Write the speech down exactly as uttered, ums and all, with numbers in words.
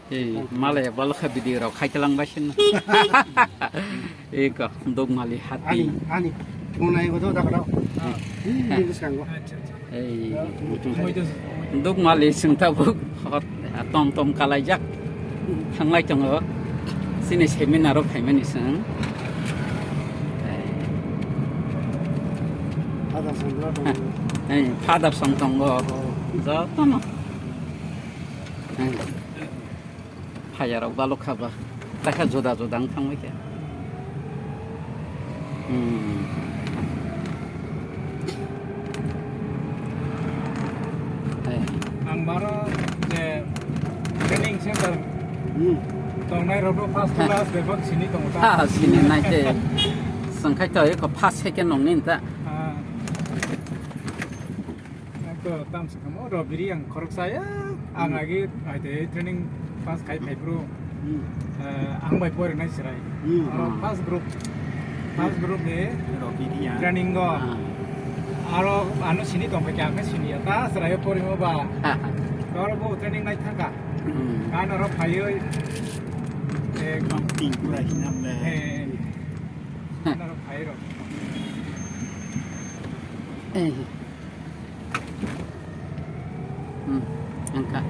Ei, malai balkha video rok khai talang bai sin. Ei ko, Dugmali hati. Ani, ani, phone ai bodo dakra. Ini bwskango. Ei, Dugmali sing tabuk hot, tom tom kalaijak. Thanglai tongo. Sini seminar o phaimani sing. Ei, Father Song tongo. Jotono. Phayarok balok kha ba. Takha juda juda wng thangbai khe. Hmm. Ang baro je training center tongnai rok first class bebak sini tongo ta. Ha, sini nai khe. Sengkhai to eko first second nong ni ta. Ang to tam sakamo robiri ang khoroksa ya. Ang agi ai de training pass khai phai bro. Ang bai pori nai sirai. Aro first group, first group ni robiri ya training go. Aro ano sini tong phai khe ang sini ya ta sirai pori mo ba. Aro bo training nai thaka. Kan aro phai oi. Ekdom ting pura hinam le. Kan aro phai ro. Hmm, angka.